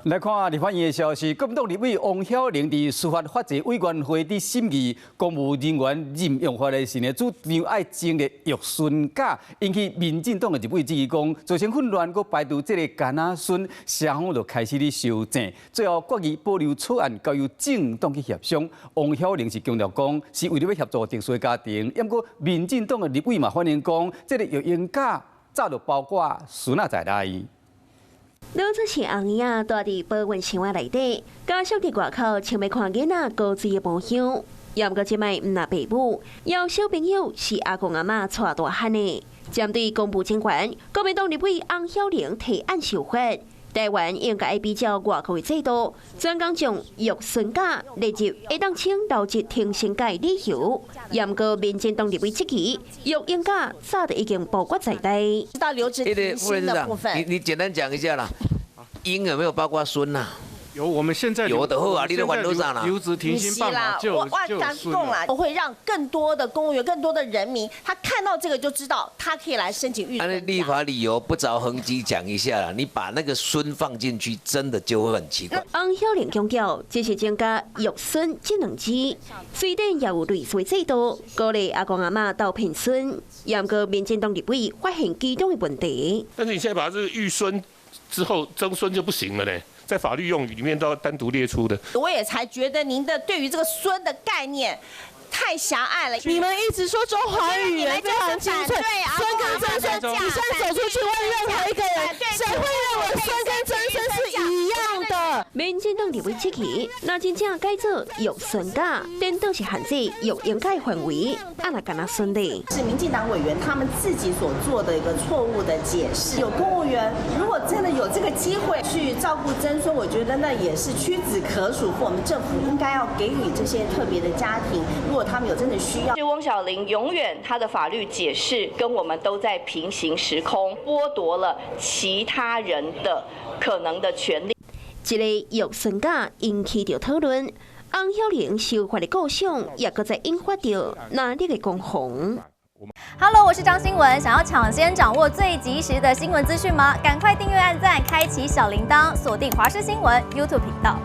來看立法院的消息，國民黨立委翁曉玲佇司法法制委員會佇審議公務人員任用法的時呢，主張愛增列育孫假，引起民進黨的立委質疑講，造成混亂，閣排除這个干仔孫，雙方就開始咧修正，最後決議保留草案交由政黨去協商。翁曉玲是強調講，是為了欲協助特殊的家庭，毋過民進黨的立委嘛反映講，這个育嬰假早就包括孫仔在內。老早是紅嬰仔，蹛佇保溫箱仔內底，家屬佇外口像欲看囡仔高水的模樣。毋過這擺毋若爸母，猶小朋友是阿公阿嬤帶大漢的。針對公務人員，國民黨立委翁曉玲提案修法，台灣應該比照外國的制度，專工將育孫假列入會當請留職停薪假的理由。毋過民進黨立委質疑，育嬰假早就已經包括在內。到留職停薪的部分，你簡單講一下啦。嬰有沒有包括孫呐？有，我們現在有的話啊，你都還多少啦？留職停薪辦法就我講啦，我會讓更多的公務員、更多的人民，他看到這個就知道，他可以來申請育孫。那立法理由不着痕跡講一下啦，你把那個孫放進去，真的就會很奇怪。翁曉玲強調，這是增加育孫這兩字，雖然也有類似制度，鼓勵阿公阿嬤鬥騙孫，毋過民進黨立委發現其中的問題。但是你現在把這個育孫之後曾孫就不行了呢？在法律用語裡面都要單獨列出的。我也才覺得您的對於這個孫的概念太狹隘了。你們一直說中華語言非常精粹，孫跟曾孫，你現在走出去問任何一個人，誰會認為孫跟曾孫是一樣的？民進黨立委質疑，若真正改做育孫假，顛倒是限制育嬰假範圍，啊若干焦孫咧？是民進黨委員他們自己所做的一個錯誤的解釋。有公務員如果真的有這個機會去照顧曾孫，我覺得那也是屈指可數。我們政府應該要給予這些特別的家庭，如果他們有真的需要。翁曉玲永遠她的法律解釋跟我們都在平行時空，剝奪了其他人的可能的權利。這個育孫假引起著討論，翁曉玲修法的構想也閣再引發著藍綠的攻防。 Hello，我是張新聞，想要搶先掌握最及時的新聞資訊嗎？趕快訂閱、按讚、開啟小鈴鐺，鎖定華視新聞 YouTube 頻道。